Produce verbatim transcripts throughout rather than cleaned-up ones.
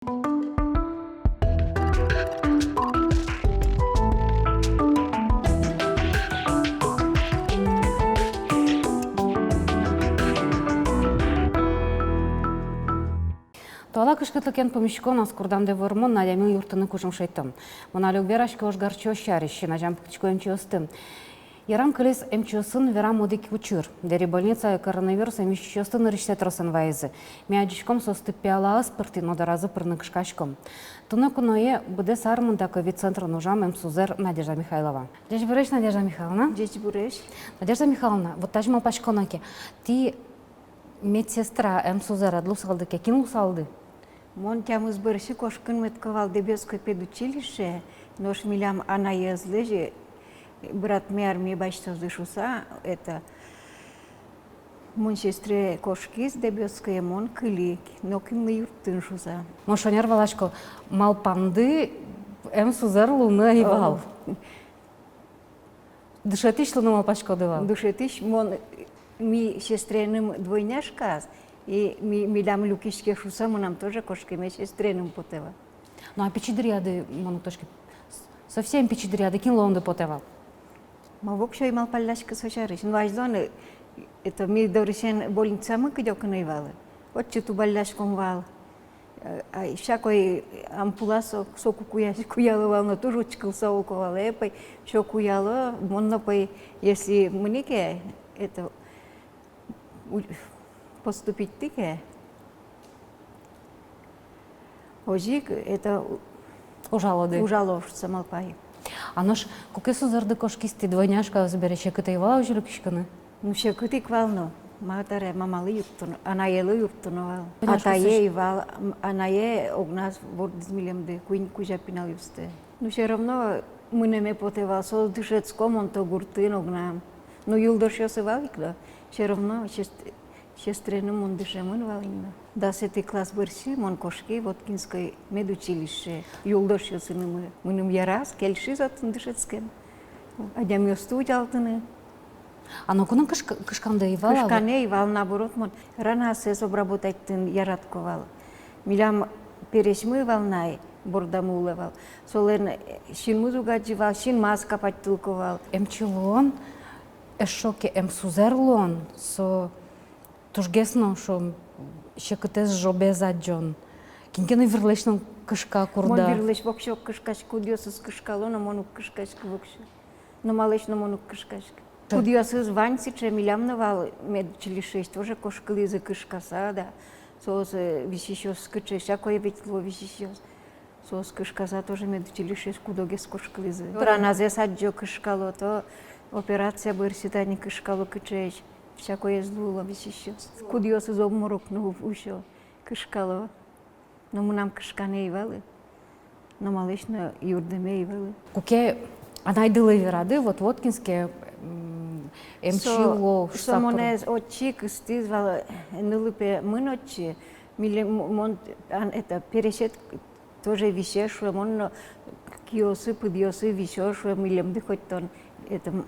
Туала кышкытлыкен пумиськом, аскурдам де вормон, адямилы юрттыны кужым шедьтом. Мон али уг вераськы ожгарчиос сярысь, син азям пуктӥсько эмчиосты. Ярам, кылиз эмчиосын верам одӥг учыр. Дэри больницае коронавирус эмъяськисьёсты нырысьсэ тросэн вайизы. Ми адӟиськом, соосты пиялаос пыртӥ но доразы пырыны кышкаськом. Туннэ куное быдэс ар мында ковид центрын ужам эмсузэр Надежда Михайлова. Ӟечбуресь, Надежда Михайловна. Ӟечбуресь. Надежда Михайловна, вот тазьы малпаськоно ке, тӥ медсестра, эмсузэр ӧд луысалды ке, кин луысалды? Мон тямыс бӧрсьы кошкын мед ке вал Дэбесской педучилище, нош милям анае ӧз лэзьы, братме армие басьтозы шуса, это, мон сестре кошкиз Дэбесское, мон кыли, нокинлы юрттыны шуса. Мон шонер валасько, малпанды эмсузэр луыны ӧй вал. О. Дышетӥсь луыны малпаськоды вал? Дышетӥсь мон, ми сестреным двойняшкаос, и ми, милям люкиське шуса, мынам тоже кошкеме сестреным потэ вал. Ну, а пичи дыръяды, мон уг тодӥськы, совсем пичи дыръяды кин луонды потэ вал? Ма, воксё ӧй малпалляськы со сярысь. Ну, азьло но, это, ми дорысен больницамы кыдёкын ӧй вал. Отчы тубалляськом вал. Э, ай, всякой ампула со, соку куя-, куяло вал, но туж учкылыса улко вал, э, пӧй, всё куяло, мон но пӧй, если мынӥ ке, это, у-, поступить тӥ ке, озьы ик, это, у-, ужалоды. Ужало шуса малпай. А нош куке сузэрды кошкиз, тӥ двойняшкаос бере, секыт ӧй вал-а озьы люкиськыны? Ну, секыт ик вал но, ма табере, мамалы юрттоно, анаелы юрттоно вал. Конечно, атае ӧй вал, м, анае огназ вордӥз милемды, куинь кузя пиналъёсты. Ну, всё равно мынэме потэ вал, соос дышетско, мон то гуртын огнам. Ну, юлдошъёсы вал ик но, всё равно сест-, сестреным мон дышемын вал ини но. Дасэтӥ класс бӧрсьы мон кошки Воткинской медучилище, юлдошъёсынымы. Мыным яраз, кельшиз отын дышетскем. Адямиосты утялтыны. А нокинэн кышк-, кышканды ӧй вал-а? Кышканэ ӧй вал, наоборот, мон ранаоссэс обработатьтыны яратӥсько вал. Милям пересьмы вал на ай, бордамы улэ вал. Солэн, э, синмыз уг адӟы вал, синмаз капатьтылӥсько вал. Эмчи луон, эшшо ке эмсузэр луон, со тужгес но, шуом, секытэз, жобез адӟон. Кин ке но вирлэсь но кышка, курда. Мон вирлэсь воксё уг кышкаськы, кудъёсыз кышкало но, мон уг кышкаськы воксё. Но малэсь но мон уг кышкаськы. Кудъёсыз вань сыӵе, милям но вал медучилищеысь тоже кошкылӥзы кышкаса, да. Соос, э, висисьёс кыӵе, всякой ведь луо висисьёс. Соос кышкаса тоже медучилищеысь кудогес кошкылӥзы. Ой. Раназэс адӟо, кышкало, то операция бӧрсьы тани кышкало кыӵеесь. Всякоез луыло висисьёс. Кудъёсыз обморок но усё, кышкало. Но мынам кышканэ ӧй вал, но малэсь но юрдыме ӧй вал. Куке анайдылы верады, вот Воткинске, м, эмчи луо, со, со шуса монэ отчы кыстӥз вал, нылы-пе мын отчы, милем, м-, мон, ан-, это, пересед тоже висе, шуэ, мон но киосы, пыдъёсы висё, шуэ, милемды хоть тон, это, м,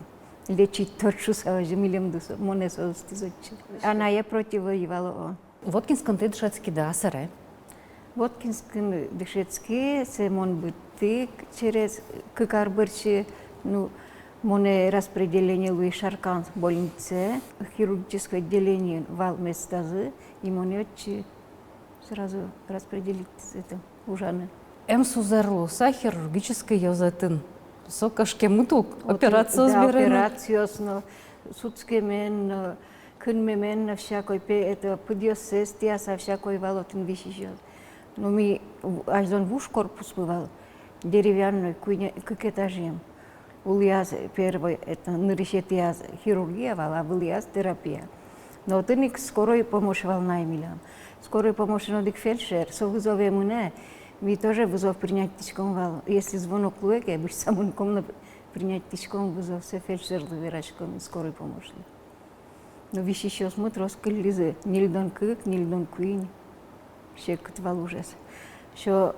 лечить тод шуса, озьы милемды со, монэ со ыстӥз отчы. Анае против ӧй вал, о. Воткинскын тӥ дышетскиды-а, сэре? Воткинскын дышетски, сое мон быдтӥ через кык ар бӧрсьы, ну, монэ распределение луиз Шаркан больницае, хирургическое отделение вал местазы, и монэ отчы сразу распределитьтӥзы, это, ужаны. Эмсузэр луыса хирургической ёзэтын. Со кышкемыт ук, вот, операциос, да, бере но. Операциос но, сутскемен но, кынмемен но всякой, пе-, это, пыдъёссэс тӥяса всякой вал отын висисьёс. Ну, ми в-, азьлон вуж корпусмы вал, деревянной, куинь-, кык этажъем. Улӥяз первой, это, нырысетӥяз хирургия вал, а вылӥяз терапия. Но отын ик скорой помощь вал на ай милям. Скорой помощьын одӥг фельдшер, со вызове мынэ, ми тоже вызов принять тӥськом вал. Если звонок луэ ке, бызьыса мынком но принять тӥськом вызов, сое фельдшерлы вераськом, скорой помощьлы. Но висисьёсмы трос кыллизы, ньыльдон кык, ньыльдон куинь. Секыт вал ужез. Со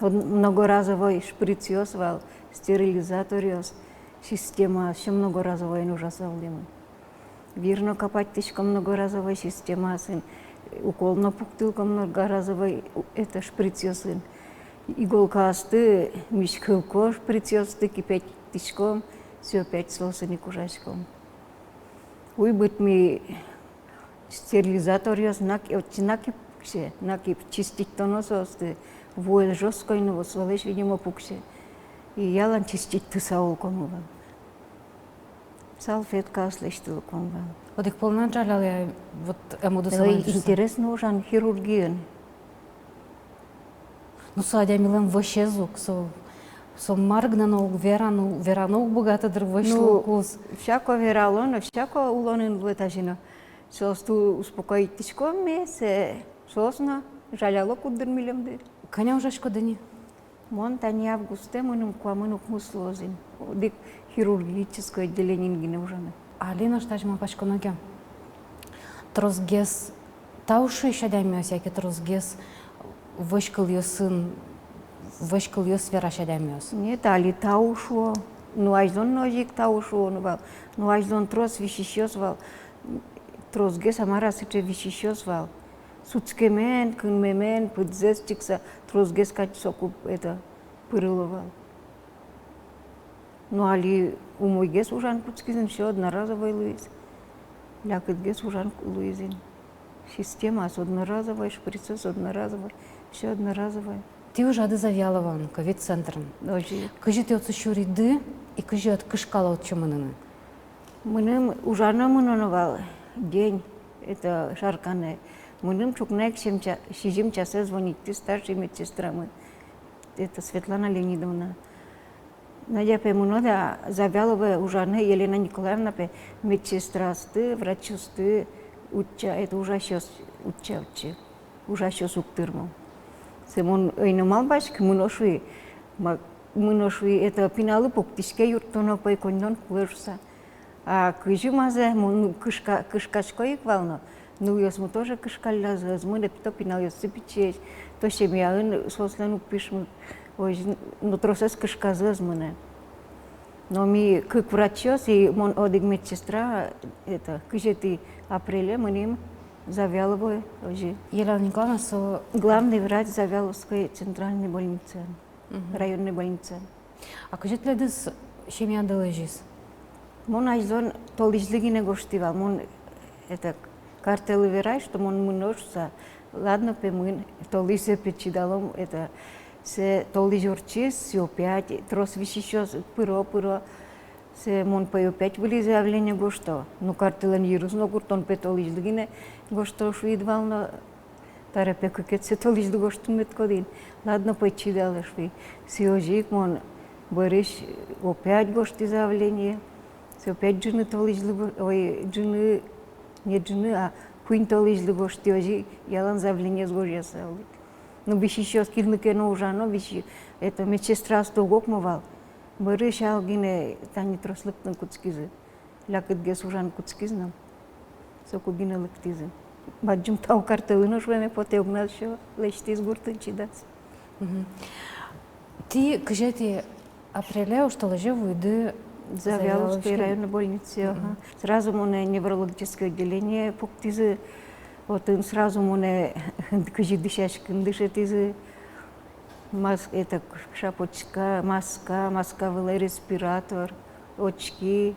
од-, многоразовой шприцъёс вал, стерилизаторъёс, система, со многоразовоен ужаса улӥмы. Вир но капатьтӥськом многоразовой системаосын, Укол но пуктылӥськом, но многоразовой, у-, это, шприцъёсын. Иголкаосты, миськылко шприцъёсты кипятитӥськом, всё, опять соосын ик ужаськом. Уйбыт ми стерилизаторъёс, нак-, отчы нак ик пуксе, нак ик чиститьтоно соосты, вуэ жёсткой но, солэсь, видимо, пуксе. И ялан чиститьтыса улком вал. Салфеткаос лэсьтылӥськом вал. Одӥг пол но ӧй жалялэ, вот, эмудыса. Ой, интересно ужан хирургиын. Ну, со адямилэн вӧсез ук, со, со мар гинэ но уг вера, ну, вераны уг быгаты дыр вӧсь луыкуз. Всяко верало но, всяко улонын луэ тазьы но. Соосты успокоитьтӥськом ми, сое, соос но жаляло куддыр милемды. Кӧня ужаськоды ини? Мон тани августэ мыным куамын укмыс луоз ини. Одӥг хирургической отделениын гинэ ужаны. Али нош тазьы малпаськоно ке, тросгес тау шуись адямиос, яке тросгес вӧсь кылъёсын, вӧсь кылъёс верась адямиос? Нет, али тау шуо. Ну, азьлон но озьы ик тау шуо но вал. Ну, азьлон трос висисьёс вал. Тросгес, а мар-а, сыӵе висисьёс вал. Сутскемен, кынмемен, пыдзэс чикса, тросгес кадь соку, это, пырыло вал. Но али умойгес ужан кутскиз ини, всё одноразовой луиз. Лякытгес ужан луиз ини. Системаос одноразовой, шприцъёс одноразовой, всё одноразовой. Тӥ ужады Завьяловоын, ковид центрын. Озьы. Кызьы тӥ отчы сюриды и кызьы ӧд кышкало отчы мыныны? Мыным ужано мыноно вал день, это, шарканэ. Мыным ӵукна ик сизьым ча-, сизьым часэ звонитьтӥз старший медсестрамы, это, Светлана Леонидовна. Надя, пе, мыноды-а Завьяловоэ ужаны, Елена Николаевна, пе, медсестраосты, врачъёсты утча, это, ужасьёс утча, утча. Ужасьёс уг тырмо. Сое мон ӧй но малпаськы, мыно шуи, ма-, мыно шуи, это, пиналы пуктӥське, юрттоно, пӧй коньдон кулэ шуса. А кызьы мазэ, мон кышка-, кышкасько ик вал но, нылъёсмы тоже кышкаллязы, ӧз мынэ, то пиналъёссы пичиесь, то семьяын соослэн уг пишмы, озьы, ну, тросэз кышказы, ӧз мынэ. Но ми кык врачъёс и мон одӥг медсестра, это, кызетӥ апреле мынӥм Завьяловоэ, озьы. Елена Николаевна, со главный врач Завьяловской центральной больницы, мгм, районной больницы. А кызьы тӥледыз семьяды лэзиз? Мон азьлон толэзьлы гинэ гожтӥ вал, мон, это, картэлы верай, что мон мыно шуса, ладно, пе, мын, толэзьзэ, пе, чидалом, это, сое толэзь ортчиз, сое опять трос висисьёс пыро, пыро. Сое мон, пе, опять вылӥ заявление гожто. Ну, картэлэн йырыз но гуртон, пе, толэзьлы гинэ гожто шуид вал но, таре, пе, кыкетӥзэ толэзьлы гожтыны мед кодӥ ини. Ладно, пе, чидалэ шуи. Сое озьы ик мон бӧрысь опять гожтӥ заявление. Сое опять ӝыны толэзьлы го-, ой, ӝыны, не ӝыны, а куинь толэзьлы гожтӥ, озьы ялан заявлениез гожъяса улӥ. Ну, висисьёс кинлы ке но ужано, виси-, это, медсестраосты уг окмо вал. Бӧрысь ал гинэ тани трос лыктыны кутскизы. Лякытгес ужан кутскиз но, соку гинэ лыктӥзы. Бадӟым тау картэлы но, шуэме потэ, огназ сё лэсьтӥз гуртын чидаз. Мгм. Тӥ кызетӥ апреле оштолэзе вуиды Завьяловской районной больницае, ага. Сразу монэ неврологическое отделение пуктӥзы. Отын сразу монэ кызьы дӥсяськыны дышетӥзы. Мас-, это, шапочка, маска, маска вылэ респиратор, очки,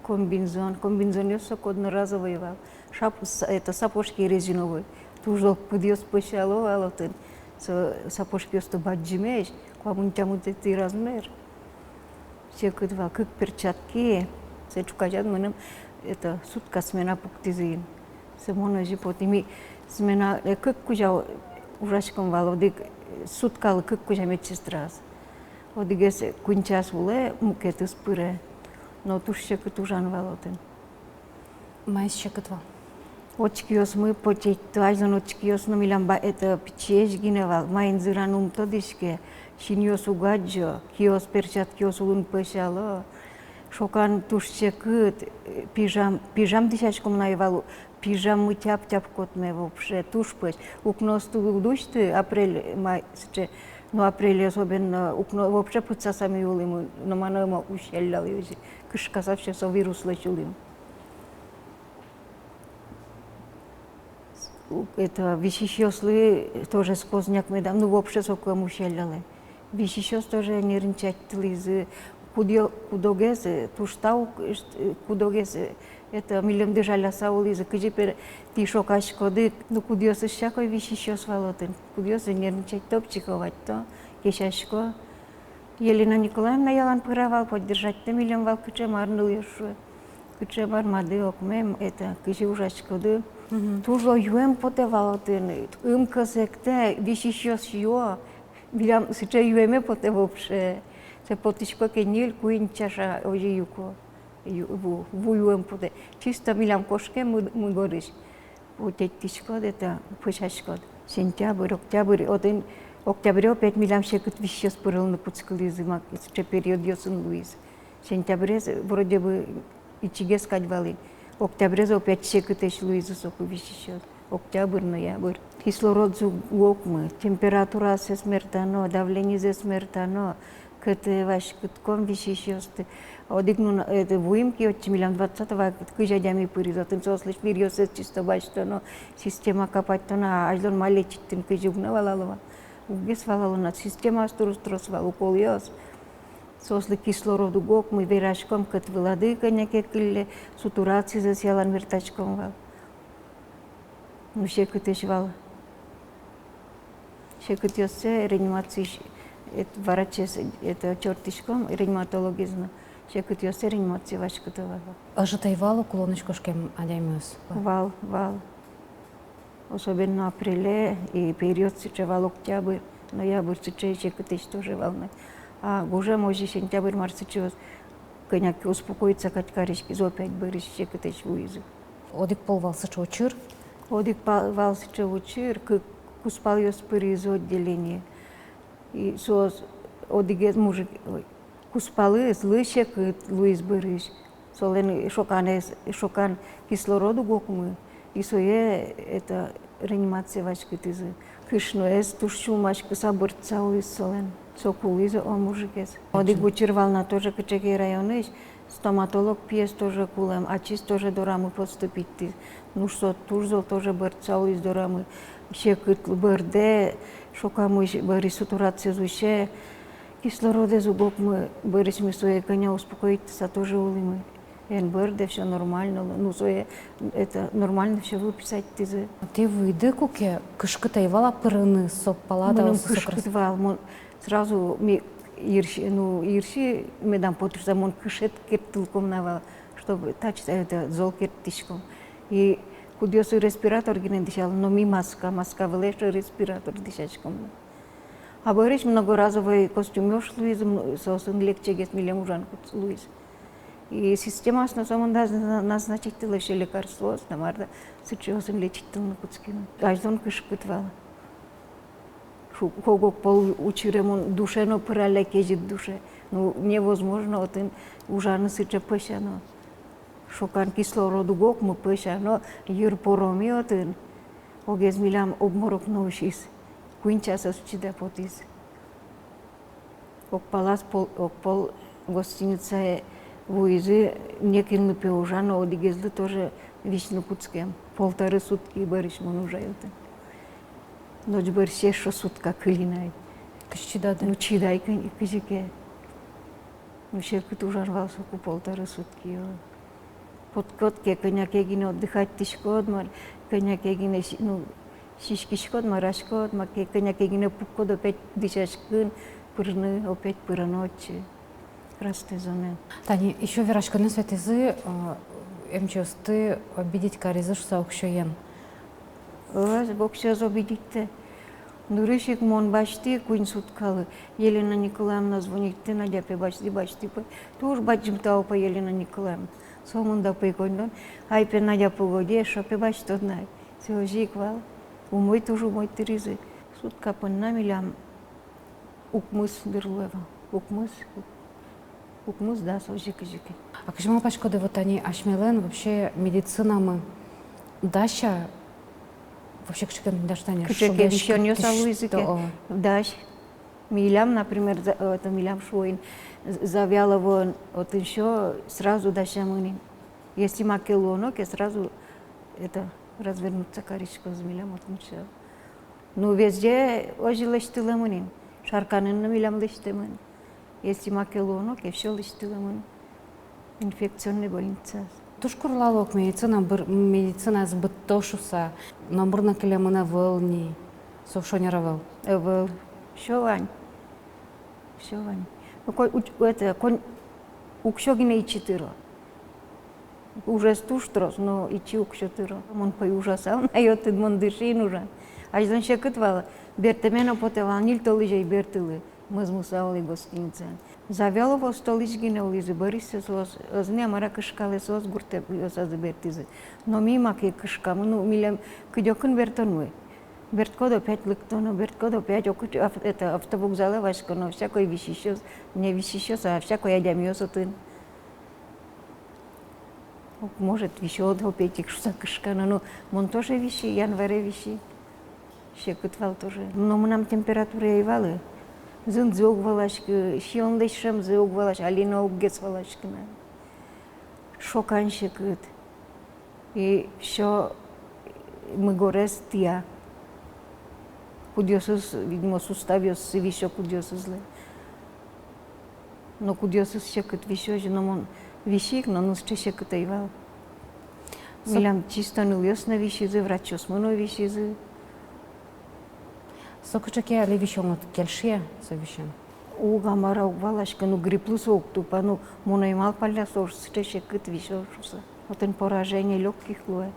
комбинзон. Комбинзонъёс соку одноразовой вал. Шап-, с-, это, сапожки резиновой. Туж зол пыдъёс пӧсяло вал отын. Со сапожкиосты бадӟымесь, куамын тямысэтӥ размер. Секыт вал, кык перчатки, сое ӵуказяд мыным, это, сутка смена пуктӥзы ини. Сое мон озьы потӥ, ми смена, э, кык кузя ужаськом вал, одӥг, э, суткалы кык кузя медсестраос. Одӥгез, э, куинь час улэ, мукетыз пыре. Но туж секыт ужан вал отын. Маиз секыт вал? Очкиосмы потэтто, азьлон очкиос но милям ба-, это, пичиесь гинэ вал, маин зыраны ум тодӥське, синъёс уг адӟо, киос, перчаткиос улын пӧсяло. Шокан туж секыт, э, пижам, пижам дӥсяськом на ӧй вал, пижаммы тяп-тяп котме вообще, туж пӧсь. Укноосты уг усьты, апрель, май, сыӵе, ну, апреле особенно, укно вообще пытсаса ми улӥмы, но мынам ӧй ма усьяллялэ озьы, кышкаса всё со вируслэсь улӥм. Это висисьёслы тоже сквозняк медам, ну, вообще соку ӧм усьыллялэ. Висисьёс тоже нервничать тылӥзы, кудо-, кудогез, э, туж тау, э, кудогез, э, это, милемды жаляса улӥзы, кызьы пе тӥ шокаськоды, ну, кудъёсыз всякой висисьёс вал отын, кудъёсыз нервничать то, психовать то, кесясько. Елена Николаевна ялан пыра вал, поддержать-тэ милем вал, кыӵе мар нылъёс шуэ, кыӵе мар, мады, окмем, это, кызьы ужаськоды. Мгм. Туж юэм потэ вал отын, ым кӧсэктэ, висисьёс юо, милям сыӵе юэме потэ вообще. Сое потӥсько ке, ньыль-куинь чаша озьы юко. Ю-, ву, ву юэм потэ. Чисто милям кошке мы-, мугорысь. Утетӥськод, это, пӧсяськод. Сентябрь, октябрь, отын октябре опять милям секыт висисьёс пырылыны кутскылӥзы, мак сыӵе периодъёсын луиз. Сентябрез вроде бы ичигес кадь вал ини. Октябрез опять секытэсь луизы соку висисьёс. Октябрь, ноябрь. Кислородзы уг окмы, температуразэс мертано, давлениезэс мертано, кытӥ васькытком висисьёсты. Одӥг нуна, это, вуим ке отчы, милям двадцатого кызь адями пыриз, отын соослэсь виръёссэс чисто басьтоно, система капатьтоно, а азьлон ма лечить тыны, кызьы уг на валало вал. Уггес валало на, системаос трос-трос вал, уколъёс. Соослы кислород уг окмы, вераськом, кӧт вылады кӧня ке кылле, сутурацизэс ялан мертаськом вал. Ну, секытэсь вал. Секытъёссэ реанимациысь, эт-, врачез, это, чортӥськом, реаниматологез но. Секытъёссэ реанимацие васькыто вал. Ӧжыт ӧй вал уклонысь кошкем адямиос? Вал, вал. Особенно апреле и период сыӵе вал, октябрь, ноябрь, сыӵе секытэсь тоже вал на. А гужем озьы сентябрь, мар сыӵеос, кӧня ке успокоиться кадь кариськизы, опять бӧрысь секытэсь вуизы. Одӥг пол вал сыӵе учыр? Одӥг пол вал сыӵе учыр, кык кузпалъёс пыризы отделение. И соос одӥгез мужик, ой, кузпалызлы секыт луиз бӧрысь. Солэн шоканэз, шокан кислород уг окмы. И сое, это, реанимацие васькытӥзы. Кышноез туж сюлмаськыса бӧрдыса улӥз солэн. Соку улӥз о мужикез. Одӥг учыр вал на тоже кыӵе ке районысь, стоматолог пиез тоже кулэм, ачиз тоже дорамы поступить тӥз. Ну, со туж зол тоже бӧрдыса улӥз дорамы. Секыт бӧрдэ, шокамысь бӧрысь сутурациез усе, кислородэз уг окмы, бӧрысь ми сое кӧня успокоить карыса тоже улӥмы. Эн бӧрдэ, всё нормально, ну, сое, это, нормально всё выписать тӥзы. Тӥ вуиды куке, кышкыт ӧй вал-а пырыны со палатаосы? Мыным кышкыт вал, мон сразу ми йырси, ну, йырси медам потӥськы шуса, мон кышет керттылӥськом на вал, чтобы таӵе, это, зол керттӥськом. И кудъёсыз респиратор гинэ дӥсяло, но ми маска, маска вылэ эшшо респиратор дӥсяськом на. А бӧрысь многоразовой костюмъёс луизы, м, соосын легчегес милем ужан кутс-, луиз. И системаос но сомында назна-, назначить тылэ лекарствоос но, мар да, сыӵеосын лечить тылыны кутскимы. Азьлон кышкыт вал. Шу-, куке огпол учыре мон душе но пыралля, кезьыт душе. Ну, невозможно отын ужаны сыӵе пӧсяно. Шокан кислород уг окмы, пӧсяно, йыр пороми отын. Огез милям обморок но усиз. Куинь часэз чида потӥз. Огпалаз пол-, огпол гостиницае вуизы, некинлы пе ужано, одӥгезлы тоже висьыны кутскем. Полторы сутки бӧрысь мон ужай отын. Ночь бӧрсьы эшшо сутка кылинай. Кызьы чидады? Ну, чидай кы-, кызьы ке. Ну, секыт ужан вал соку полторы сутки, о. Потӥськод ке, кӧня ке гинэ отдыхать тӥськод, мар, кӧня ке гинэ си-, ну, сиськиськод, мараськод, мар ке, кӧня ке гинэ пуккод, опять дӥсяськыны пырыны, опять пырыны отчы. Красной зонае. Тани ещё вераськонэз ветлӥзы, э, эмчиосты обидеть каризы шуса уксёен. Ӧз, уксёез обидетьтэ. Нырысь ик мон басьтӥ куинь суткалы. Елена Николаевна звонить каре: Надя, пе, басьтӥ, басьтӥ, пе. Туж бадӟым тау, пе, Елена Николаевна. Сомында, пе, коньдон. Ай, пе, Надя, погоди, эшшо, пе, басьтод на. Со озьы ик вал. Умой, туж умой тыризы. Сутка понна милям укмыс дыр луэ вал. Укмыс, укмыс, да, со озьы ик, озьы ик. А кызьы малпаськоды, вот тани асьмелэн вообще медицинамы дась-а, вообще кыӵе ке но дась-а тани? Кыӵе ке шугъяськыт висёнъёс-а луизы ке, о, дась. Милям, например, за-, это, милям шуо ини, Завьялово, отын ещё сразу дасямын ини. Если маке луоно ке, сразу это, Развернуться кариськоз милям отын всё. Ну, везде озьы лэсьтылэмын ини. Шарканын но милям лэсьтэмын. Если маке луоно ке, всё лэсьтылэмын. Инфекционный больница. Туж курлало ук медицина, быр-, медицинаез быдто шуса, номыр но кылемын ӧвӧл ни, со шонер ӧвӧл. Ӧвӧл. Всё вань. Всё вань. Ну, ко-, уч-, это, конь-, уксё гинэ ичи тыро. Ужез туж трос, но ичи уксё тыро. Мон пӧй ужасал на, отын мон дыши ини ужан. Азьлон секыт вал, бертэме но потэ вал, ньыль толэзь ӧй бертылы. Мӧзмыса улӥ гостиницаын. Завьяловоос толэзь гинэ улӥзы, бӧрысьсэ соос, ӧз ни, а мар-а, кышкалэ, соос гуртъёсазы бертӥзы. Но ми маке кышкамы, ну, милем кыдёкын бертоно. Бертӥськод, опять лыктоно, бертӥськод, опять окыт ав-, это, автовокзалэ васьконо, всякой висисьёс, не висисьёс, а всякой адямиос отын. Может, висёд, опять ик шуса кышкано, но мон тоже виси, январе виси. Секыт вал тоже. Но мынам температура ӧй валы. Зынзэ уг валаськы, сиёнлэсь шӧмзэ уг валаськы, али но уггес валаськы на. Шокан секыт. И всё мыгорез тӥя. Кудъёсыз, видимо, суставъёссы висё кудъёсызлы. Но кудъёсыз секыт висё озьы, но мон виси ик, но, но сыӵе секыт ӧй вал. Со- Милям чисто нылъёс но висизы, врачъёсмы но висизы. Со кыӵе ке али висён, вот, кельше-а со висён? Уг, а мар-а, уг валаськы, ну, грипплы со уг тупа, ну, мон ӧй малпалля, со сыӵе секыт висё шуса. Отын поражение лёгких луэ,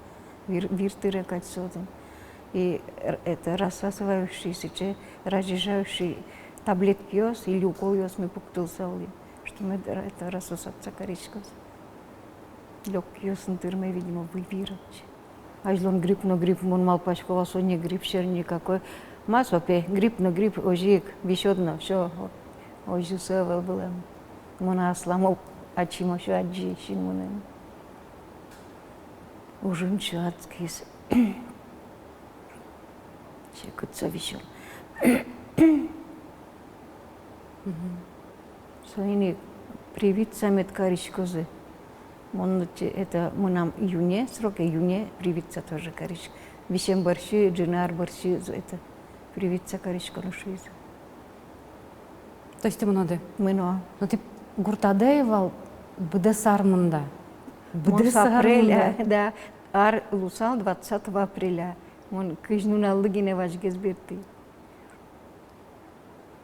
вир, вир тыре кадь со отын. И р-, это, рассасывающий, сыӵе разжижающий таблеткиос или уколъёс ми пуктылыса улӥм, что мед р-, это, рассосаться кариськоз. Лёгкиосын тырме, видимо, выль вир отчы. Азьлон грипп но грипп, мон малпасько вал, со не грипп сярысь никакой. Ма со, пе, грипп но грипп, озьы ик висёд но, всё, озьы со ӧвӧл вылэм. Мон аслам ук ачим ещё адӟи, син мыным. Ужын сё адскиз. Секыт со висён. Мгм. Соин ик привиться мед кариськозы. Мон, это, мынам июне срок, июне привиться тоже карисько. Висем бӧрсьы, ӝыны ар бӧрсьы, это, привиться кариськоно шуизы. То есть тӥ мыноды? Мыно. Но тӥ гуртады ӧй вал, быдэс ар мында. Мон быдэс ар апреля, мында. Да, ар луысал двадцатого апреля. Мон кызь нуналлы гинэ вазьгес бертӥ.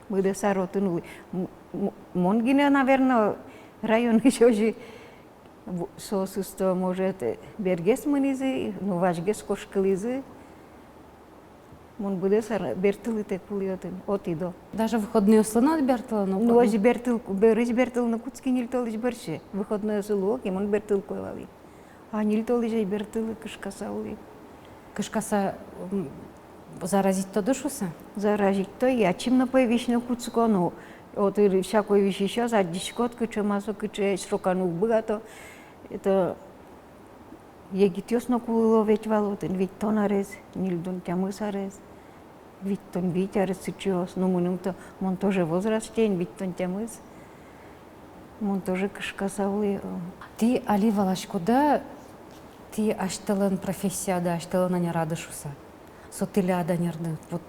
Быдэс ар отын улӥ. М-, м-, мон гинэ, наверно, районысь озьы в-, соосыз то, может, бергес мынӥзы, ну, вазьгес кошкылӥзы. Мон быдэс ар бертылытэк улӥ отын, отӥ-до. Даже выходнойёслы но бертылыны уг кутскы? Ну, озьы бертыл-, бӧрысь бертылыны кутски ньыль толэзь бӧрсьы. Выходнойёсы луо ке, мон бертылыку ӧй вал ини. А ньыль толэзь ӧй бертылы, кышкаса улӥ. Кышкаса, м, заразить тодо шуса? Заразить то, и ачим но пӧй висьыны кутско, ну, отын всякой висисьёс, адӟиськод, кыӵе ма со, кыӵе, сроканы уг быгато. Это егитъёс но кулыло ведь вал отын, витьтон арес, ньыльдон тямыс арес. Витьтон вить арес сыӵеос, но мыным то, мон тоже возрастэ ини, витьтон тямыс. Мон тоже кышкаса улӥ. Тӥ али валаськоды, тӥ асьтэлэн профессияды, асьтэлэн анерады шуса. Со тӥляд анерады. Вот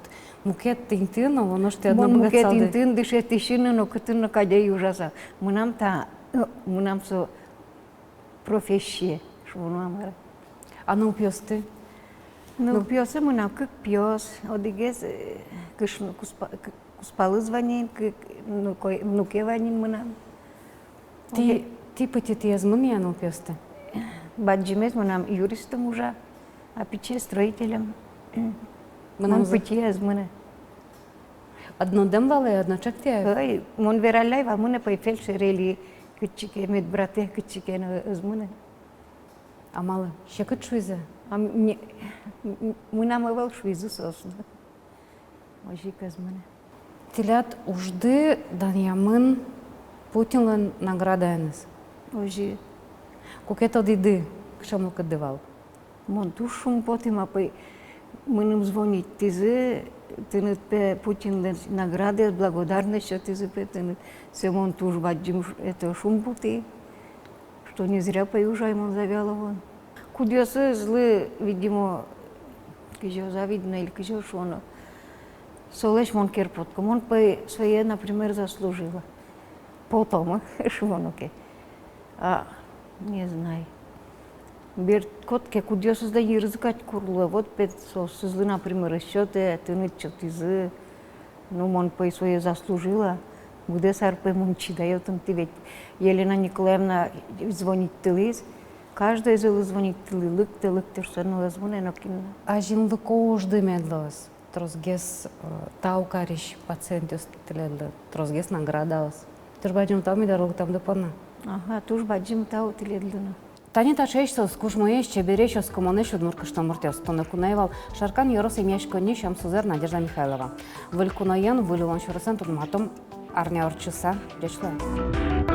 мукет интыын, оло нош тӥ одно быгатсалды. Мон мукет интыын дышетӥсьын но, кытын но кадь ӧй ужаса. Мынам та, э, мынам со профессие, шуоно-а, мар-а. А нылпиосты? Нылпиосы мынам кык пиос, одӥгез, э, кышно, кузпа-, кы-, кузпалыз вань ини, кык, ну, кой-, внуке вань ини мынам. Тӥ, одӥ- тӥ пытьытӥ ӧз мынэ-а нылпиосты? Бадӟымез мынам юристом ужа, а пичиез строителем. Мынам. Мон пытьытӥ ӧз мынэ. Однодэм вал-а, одно чектэ-а? Ой, мон вералляй вал, мынэ пӧй фельдшер или кытчы ке, медбратэ кытчы ке, но ӧз мынэ. А малы? Секыт шуизы? А м-, не, м-, м-, мынам ӧвӧл шуизы соос но. Озьы ик ӧз мынэ. Тӥляд ужды данъямын Путинлэн наградаеныз. Озьы. Куке тодӥды, кыӵе мылкыдды вал? Мон туж шумпотӥ, ма пӧй, мыным звонитьтӥзы, тыныд, пе, Путинлэн наградаез, благодарность сётӥзы, пе, тыныд. Сое мон туж бадӟым ш-, это, шумпотӥ, что не зря, пӧй, ужай мон Завьяловоын. Кудъёсызлы, видимо, кызьы завидно или кызьы шуоно, солэсь мон кер потӥсько. Мон пе свое, например, заслужила. Потом, шуоно ке. А, не знаю. Бертӥськод ке, кудъёсызлэн йырзы кадь курлы. Вот пе соосызлы, например, ӧз сётэ, тыныд сётӥзы. Ну, мон пе свое заслужила. Быдэс ар пе мон чидаю тынад, тӥ ведь. Елена Николаевна звонить тылӥз. Каждоезлы звонить тылӥ, лыктэ, лыктэ, шуса но ӧз мынэ нокин но. Азинлыко ужды мед луоз. Тросгес, э, тау карись пациентъёс тӥледлы, тросгес наградаос. Туж бадӟым тау ми доры лыктэмды понна. Ага, туж бадӟым тау тӥледлы но. Тани таӵеесь соос, кужмоесь, чебересь, оскымонэсь удмурт кышномуртъёс. Туннэ куное вал Шаркан ёрос эмъяськонни сямсузэр Надежда Михайлова. Выль куноен, выль улон сюресэн тодматом арня ортчыса. Ӟеч луэ.